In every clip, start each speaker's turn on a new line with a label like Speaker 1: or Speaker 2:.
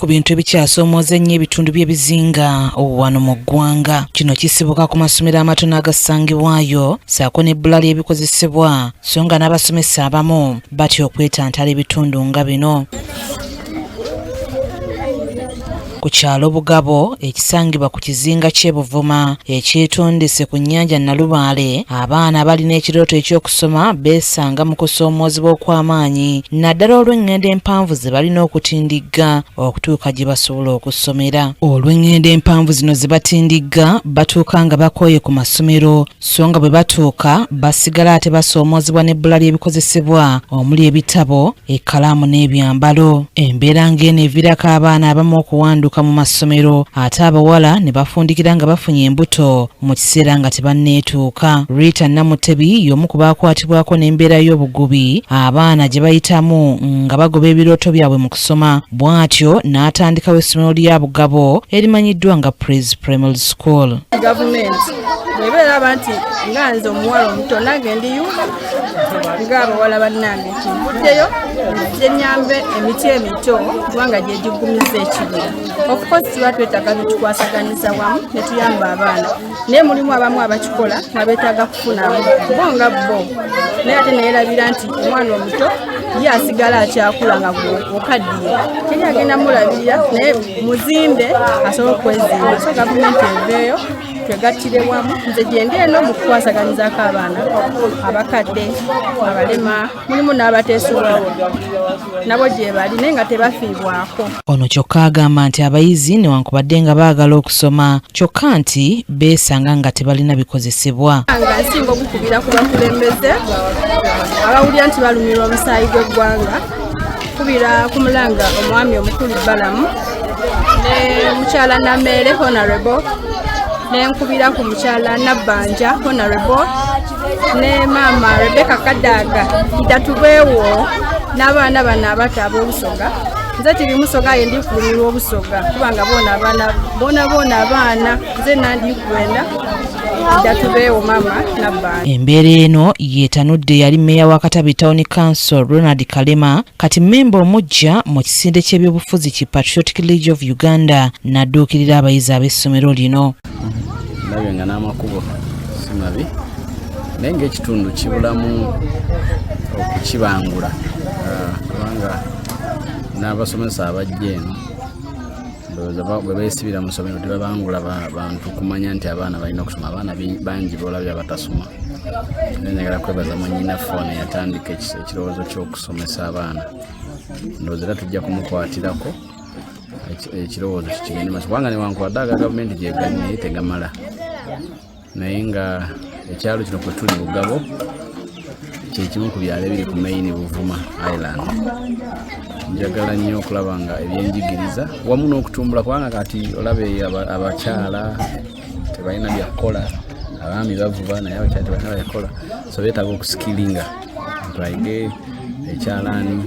Speaker 1: Ku bintu ebikyasoomooza ennyo ebitundu by'ebizinga wano mu ggwanga, kino kisibuka ku masomero amatono agasangibwayo ssaako n'ebbula ly'ebikozesebwa, so nga n'abasomesa abamu batya okwetantala ebitundu nga bino. Ku kyalo Bugabo ekisangibwa ku kizinga ky'e Buvuma ekyetondese ku nnyanja Nalubaale, abaana abalina ekirooto eky'okusoma beesanga mu kusoomoozebwa okw'amaanyi naddala olw'eŋŋendo empanvu ze balina okutindigga okutuuka gye basobola okusomera. Olw'eŋŋendo empanvu zino ze batindigga, batuuka nga bakooye ku masomero, so nga bwe batuuka basigala ate basoomoozebwa n'ebbula ly'ebikozesebwa omuli ebitabo, ekkalaamu n'ebyambalo. Embeera ng'eno eviirako abaana abamu okuwanduka mu masomero ate abawala ne bafundikira nga bafunye embuto mu kiseera nga tebanneetuuka. Rita Namutebi y'omu ku baakwatibwako n'embeera y'obugubi abaana gye bayitamu nga bagoba ebirooto byabwe mu kusoma, bw'atyo n'atandikawo essomero lya Bugabo erimanyiddwa nga Praise Primary School.
Speaker 2: Gavumenti bw'eba eraba nti nga nze omuwala omuto nange ndiyu ng'abawala bannange, nti nvuddeyo nzije nyambe emiti emito kubanga gyegiggumiza ekibira. Of course tuba twetaaga tukikwasaganyiza wamu ne tuyamba abaana, naye mulimu abamu abakikola nga beetaaga kufunamu bo nga bo, naye ate neyerabira nti omwana omuto ye asigala akyakula nga okaddiye, teri agenda mulabirira, naye muzimbe asobola okwezimba. So gavumenti eveeyo twegattire wamu. Nze gyendi eno mu kukwasaganyizaako abaana, abakadde, abalema, mulimu n'abateesobola, nabo gye bali naye nga tebafiibwako.
Speaker 1: Ono kyokka agamba nti abayizi newankubadde nga baagala okusoma, kyokka nti beesanga nga tebalina bikozesebwa.
Speaker 2: Nga nsinga okukubira ku bakulembeze abawulira nti balumirwa omusaayi gw'eggwanga, kubira ku mulanga omwami omukulu Balamu ne mukyala Nameere Honorable, nenkubira ku mukyala Nabbanja Honorable ne maama Rebecca Kadaga idatubeewo n'abaana bano abato ab'Obusoga. Nze tiri Musoga, ye ndi kulumirwa Obusoga kubanga boona abaana boona boona abaana nze nandi kwenda idatubeewo maama Nabbanja.
Speaker 1: Embeera eno yeetanudde yali mmeeya wa Katabi Town Council Ronald Kalema, kati mmemba omuggya mu kisinde ky'ebyobufuzi ki Patriotic League of Uganda, n'adduukirira abayizi ab'essomero lino.
Speaker 3: Ndabye nga n'amakubo si mabi, naye ng'ekitundu kibulamu okukibangula, kubanga n'abasomesa abajja eno ndowooza bwe beesibira mu ssomero tebabangula bantu kumanya nti abaana balina okusoma. Abaana bangi boolabye abatasoma, naye njagala kwebaza mwannyinaffe ono yatandika ekirowoozo ky'okusomesa abaana. Ndowooza era tujja kumukwatirako ekirowoozo kikigende maaso, kubanga newankubadde aga gavumenti gyegali naye tegamala. Naye nga ekyalo kino kwe tuli, Bugabo, kyekimu ku byalo ebiri ku main Buvuma Island. Njagala nnyo okulaba nga ebyenjigiriza wamu n'okutumbula, kubanga kati olaba eyo abakyala tebalina byakukola, abaami bavuba naye abakyala tebalina byakukola, so beetaaga okuskillinga nti ayige ekyalaani,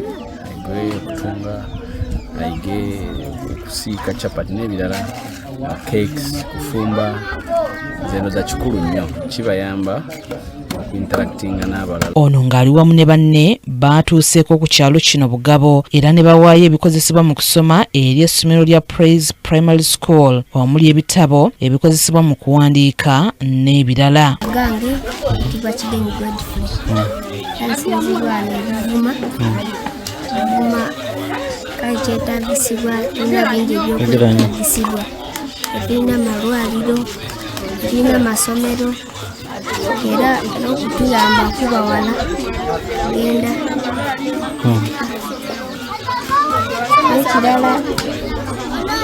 Speaker 3: ayige okutunga, ayige okusiika chapati n'ebirala, cakes, kufumba. Nze ndowooza kikulu nnyo, kibayamba okuinteractinga n'abalala.
Speaker 1: Ono ng'ali wamu ne banne baatuuseeko ku kyalo kino Bugabo era ne bawaayo ebikozesebwa mu kusoma eri essomero lya Praise Primary School omuli ebitabo ebikozesebwa mu kuwandiika n'ebirala.
Speaker 4: Gange kiba Kigenyi Godfrey, nsinzibwa wano Ebuvuma. Buvuma kale kyetagisibwa, tulina bingi ebyokwetagisibwa. Tetulina malwaliro, tetulina masomero, era n'okutuyamba kuba wala genda. N'ekirala,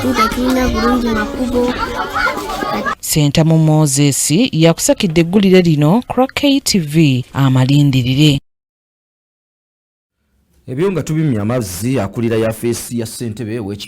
Speaker 4: tetulina bulungi makubo.
Speaker 1: Sentamu Moses yakusakidde eggulire lino ku KTV amalindirire.
Speaker 5: Ebyo nga tubimya amazzi, akulira yafeesi ya ssentebe w'ekibiina